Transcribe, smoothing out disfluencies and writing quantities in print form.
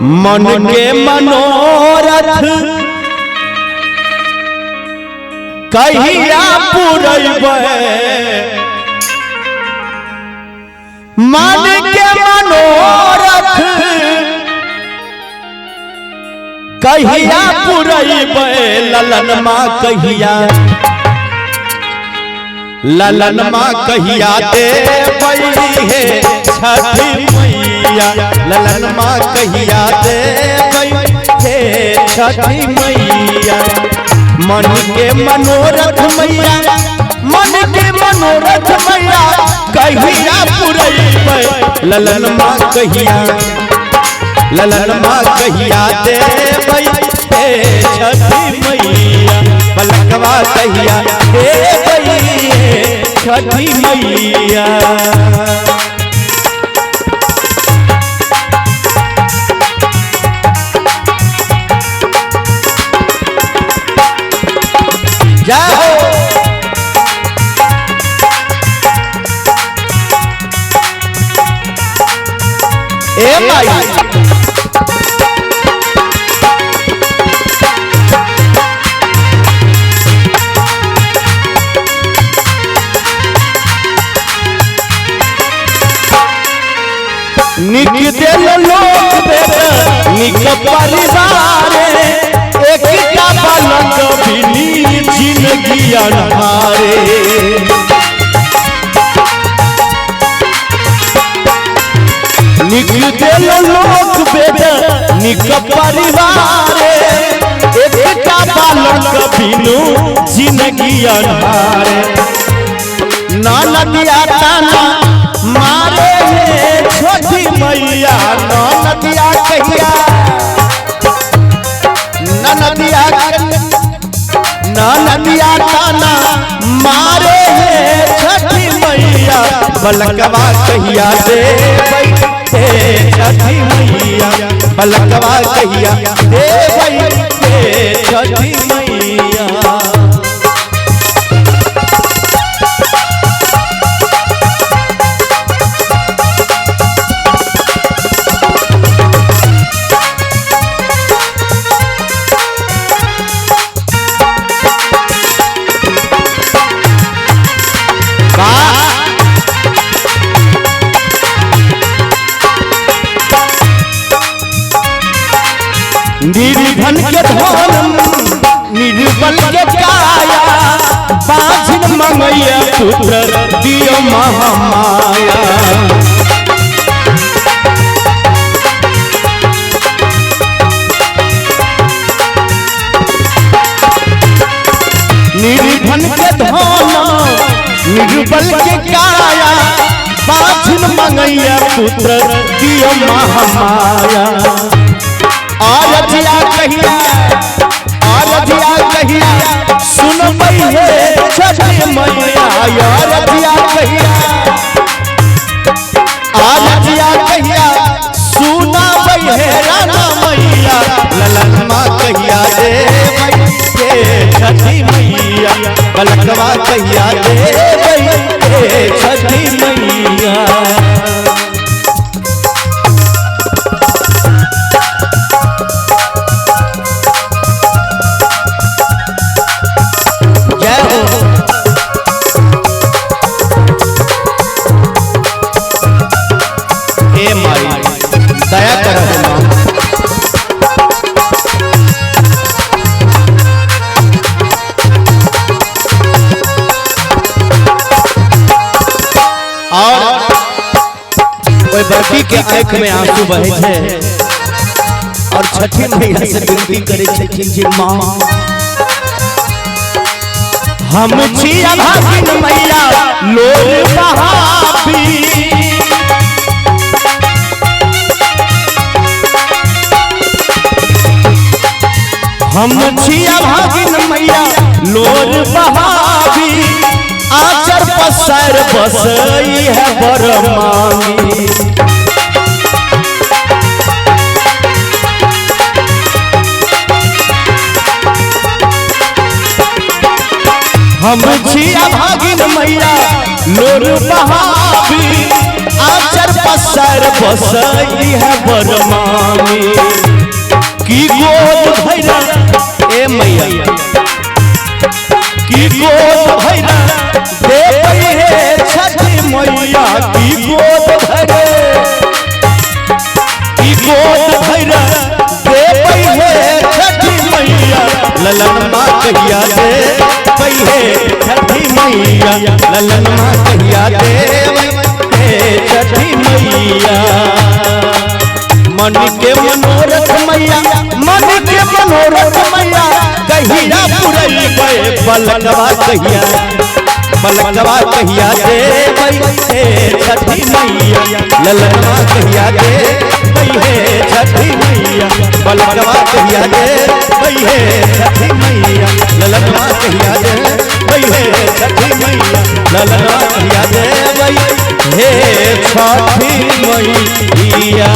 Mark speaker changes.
Speaker 1: मन के मनोरथ कहिया पुरैबै, मन के मनोरथ कहिया पुरैबै, ललन माँ कहिया, ललन माँ कहिया देबै हे छठी मैया, ललन माँ कहिया देबै हे छठी मैया। मन के मनोरथ मैया, मन के मनोरथ मैया कहिया पुरैबै, ललन माँ कहिया, ललन माँ कहिया देबै हे छठी मैया, पलकवा कहिया देबै हे छठी मैया। जय हो। ए माई निक दिल लोक बेट निक परिवार, एकटा बालक बिनी जिंदगी अन्हारे। निक दिल लोक बेट निक परिवार, एकटा बालक बिनु जिंदगी अन्हारे। ननदिया ताना मारे हे छोटी मैया, ननदिया कहिया, ननदिया, ननदिया ताना मारे हे छठी मैया, बलकवा कहिया देबै हे छठी मैया, बलकवा कहिया देबै हे छठी मैया। निर्धन के धन निर्बल के काया, बाझिन मंगैया पुत्र दियो महामाया। निर्धन के धन निर्बल के काया, बाझिन मंगैया पुत्र दियो महामाया। आरजिया कहिया, आरजिया कहिया सुनबै हे छठी मैया, आरजिया कहिया, आरजिया कहिया सुनबै हे राना मैया, ललन माँ कहिया देबै हे छठी मैया, बलकवा कहिया देबै हे छठी मैया। दया करो मां। और ओई बड़की के आंख में आंसू बहे छे और छठी मैया से विनती करे छथिन जे मां हम छी अभागिन मैया लोर बहाबी, हम छी अभागिन मैया लोर बहाबी, आचर पसर बसई है बर मांगी। हम छी अभागिन मैया लोर बहाबी, आचर पसर बसई है बर मांगी। ललन माँ कहिया दे हे छठी मैया, ललन माँ कहिया दे हे छठी मैया। मन के मनोरथ मैया, मन के मनोरथ मैया कहिया पुरैबै, पलकवा कहिया, पलकवा कहिया देबै हे छठी मैया, ललनवा कहिया देबै हे छठी मैया, पलकवा कहिया देबै हे छठी मैया, ललनवा कहिया देबै हे छठी मैया, ललनवा कहिया देबै हे छठी मैया।